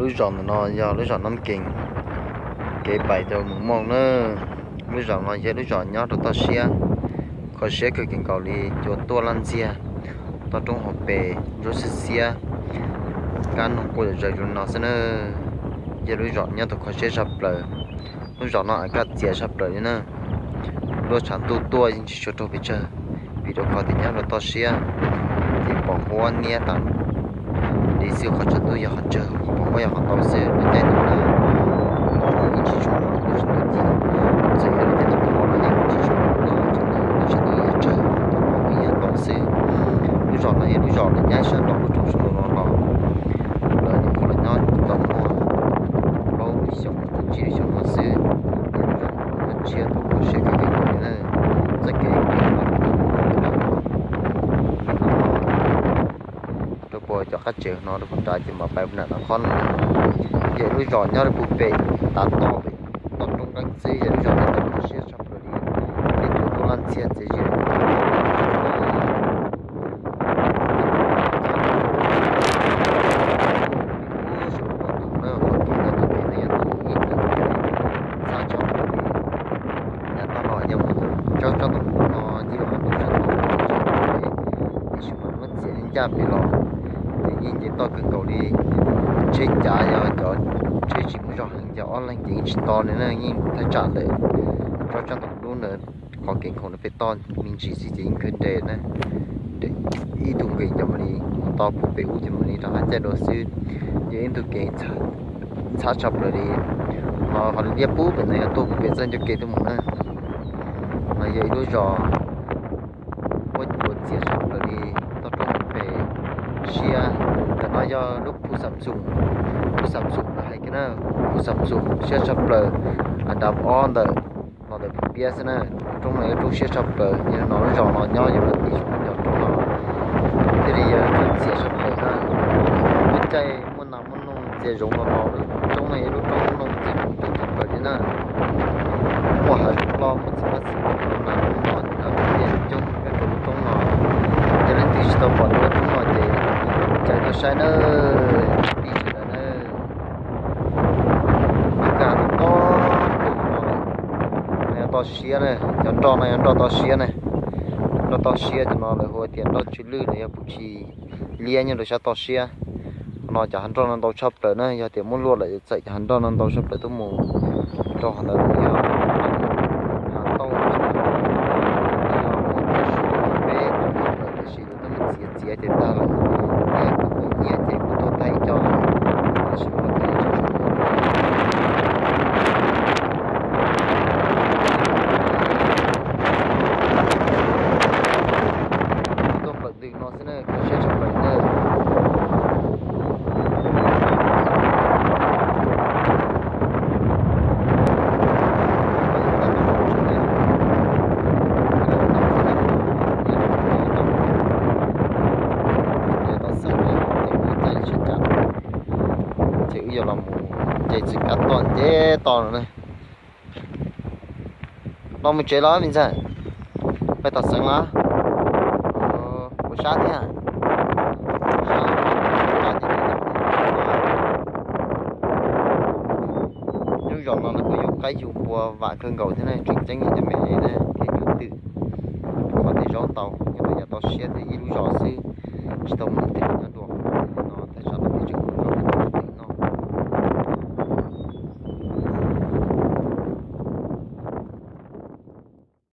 Lub zos ntawm no yog lub zos Nab Kees, kev pais rau Moos Mooj na. Lub zos no yog lub zos nyob rau toj siab, kho siab kawg kev nkaus li, cua tuaj laj ntxiag, toj roob hauv pes ntsuab xiab xiab, kab noog quaj zom zaws zoo li no xwb na. Yog lub zos nyob tau kho siab tshaj plaws. Lub zos no kaj txias tshaj plaws li na. Nruab tshav ntuj tuaj yeej tsis tshua raug pes tsawg, vim rau qhov tias nyob rau toj siab, ces pos huab niab tag li xwb, qhov tshav ntuj yog qhov tsawg, pos huab yog qhov ntau xwb. Lub caij no na, yeej tsis tshua pom lub tshav ntuj ci, txawm yog lub caij thaum ub los yeej tsis tshua pom lub tshav ntuj, lub tshav ntuj yog tsawg, pos huab yog ntau xwb. Lub zos no yog lub zos lawv nyab sab nraum lub roob sab nraum no los, lawv nyuam qhuav los nyob tau muaj plaub lub xyoo mus tsib lub xyoo no xwb. Tshiab thaum kho siab kawg nkaus li na. Txoj kev rau puag cov qab tsev no rau puag nrad ces mam pais puag nram no qhov no. Yog lub zos nyob rau puag pem tav toj, pem toj roob nqeeb xwb, yog lub zos nyob tau kho siab tshaj plaws li. Tej cua tuaj laj ntxiag txias zi ub, tus pom tus na, qhov kev nyob tus kev no yog tus ib tus kev txhab tshaj plaws li. Yav tag los yog mus tsob tsob ntoo dub no ncig rau qhov ntoo sab tod, tiam sis mas muab txiav ncaj pem los ces yeej nce toj kawg nkaus li. Tsheb cav yog cov tsheb tsis muaj zog heev, yog ob leeg ces yeej tsis to li na, yeej thaj tsam ntawm tsob tsob ntoo dub ntawd. Qhov kev nkhaus no pem toj me ntsis xwb ces yeej kawg nres na, nres ib tug nqes ces mam li mus to puag pem ub ces mam li rov qab caij dua xwb. Yog ib tug kev txhab tshaj plaws li. No qhov liab pub pem no yog tuaj puag pem txoj ncauj kev tuaj mus na. No yog ib lub zos muaj cua txias tshaj plaws li, toj roob pem siab. Ntawm no yog lub Phu Xam Xoom, Phu Xam Xoom lawv hais kiag na, Phu Xam Xoom siab tshaj plaws, Andav Ob ntawm no ntawm Phu Piab xwb na. Lub roob no yog roob siab tshaj plaws, yog no lub zos no nyob yog lawv tib zoo cov roob no thiaj li yog roob txias tshaj plaws na. Lub caij muaj nas muaj noog txias zoov no los lub roob no yog lub roob muaj noog txias zoov coob tshaj plaws li na. Muaj hav zoov loj, muaj txiv hmab txiv ntoo, muaj nas muaj noog, muaj tiaj coob nyob rau lub roob no. Yog leej twg tsis tau pom lub roob no ces caw tuaj saib nawb, kwv tij sawv daws na. Kaj toj, no yog toj siab na, cov nroj no yog nroj toj siab na. Nroj toj siab cov no lawv hu tias nroj tsw lwj los yog puv tshis liab nyob rau sab toj siab. Qhov no cov hav nroj no ntau tshaj plaws na, yog tias muab luaj lawm txawm cov hav nroj no ntau tshaj plaws tuaj mus rau qhov ntawd yog hav ntau, peb tau tshaj plaws tiam sis lawv twb muab txiav txiav ces tag lawm, kuv khwv nyiaj ces kuv tuaj thaij coj, tiam sis mas twb tsis tshua muaj. Tuaj plaws ntws no xwb na, kho siab tshaj plaws na. Ces wb yuav los mus nce txoj kab toj nce toj no na. Los mus tsev los me ntxhais, pais tom Xeev los? Ua sab thiab. Lub zos no lawv kuj yug qaib yug npua vam kawg nkaus thiab na, tseem ceeb yog cov me ev na thiab cov twm, qhov tej zaub ntau, nyob rau yav toj siab thiab ib lub zos xwb, tsis tau muaj